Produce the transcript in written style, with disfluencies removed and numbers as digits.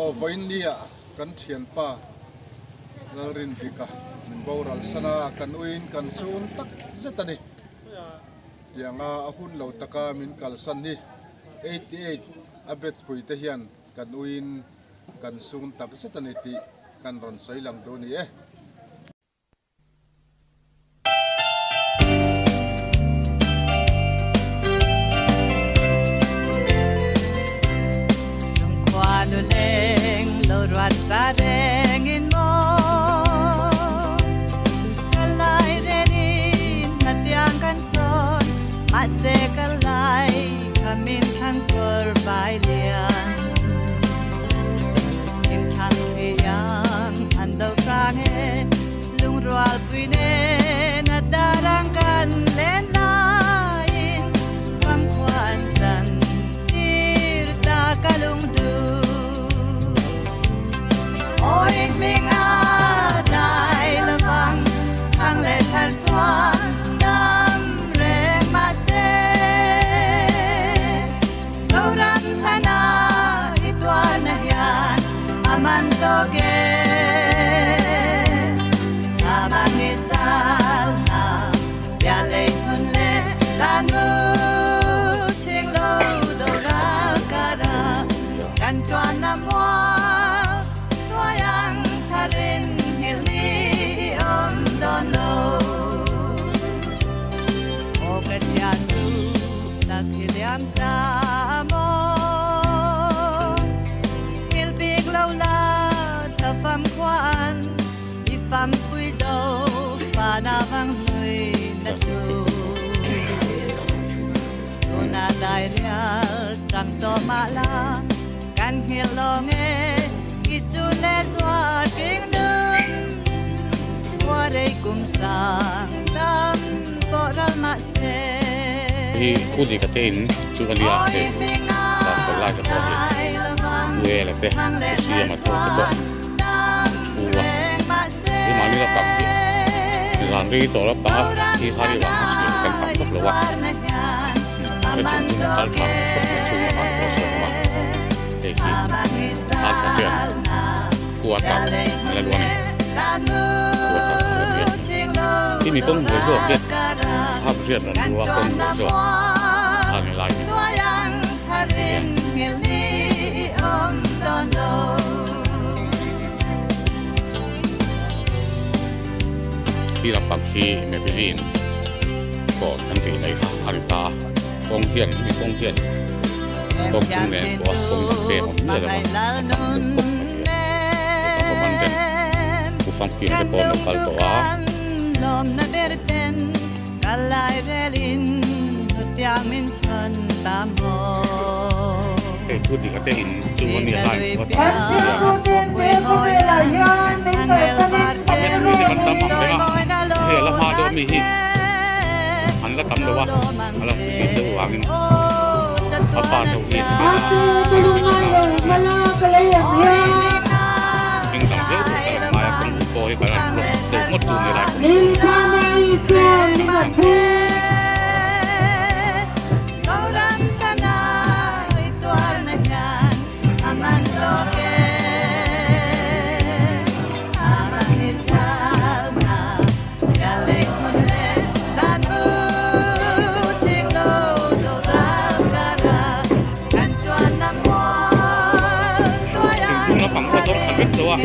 Aw vawiin nia kan thianpa Lalrindika min boral san a, kan uiin kan sun tak zet a ni. Tianga a hun lo taka min kalsan hi 88 a batch pui te hian kan uiin kan sun tak zet a ni tih kan rawn sawi lang duh a ni e. Hi u dika te in chu a nia hei dan kawr lai te pawh hi u e la te u siama tho te pawh thu a hi mahni la pak hi zan rei tawh la pang a hi hari vang a hriat kan tam vak lo a ka chung hun a kal tha ang khawp mai chhung lamah te pawh sawn awm a hei khi a tha hian khua tak an la luan a ni khua tak an la ni a hi mi kawng buai zawk hian a riat ran lua kawng buai zawk a ni lai hi tihian. Khi lampang khi magazine pawh an tih mai kha a ri ta a kawng hian mi kawng hian kawng chung nen pawh a kawng dang pek awm miah lo a a tam deuh khawp mai a naupang pawh ten pu fangkim te pawh an lo kal tawh a. Hei thu dik a te in chu a nia lai pawh a tam nia a mi te kan tam ang reng a hei a la hma deuh ami hi an la tam lo a a la hrusit deuh vangin a pa deuh hi thing dang deuh deuh ka la ngai a kawng pawh hi ka la deuh ngawt tur ni lai Thingkung lampang pawh zawng khat vek tawh a.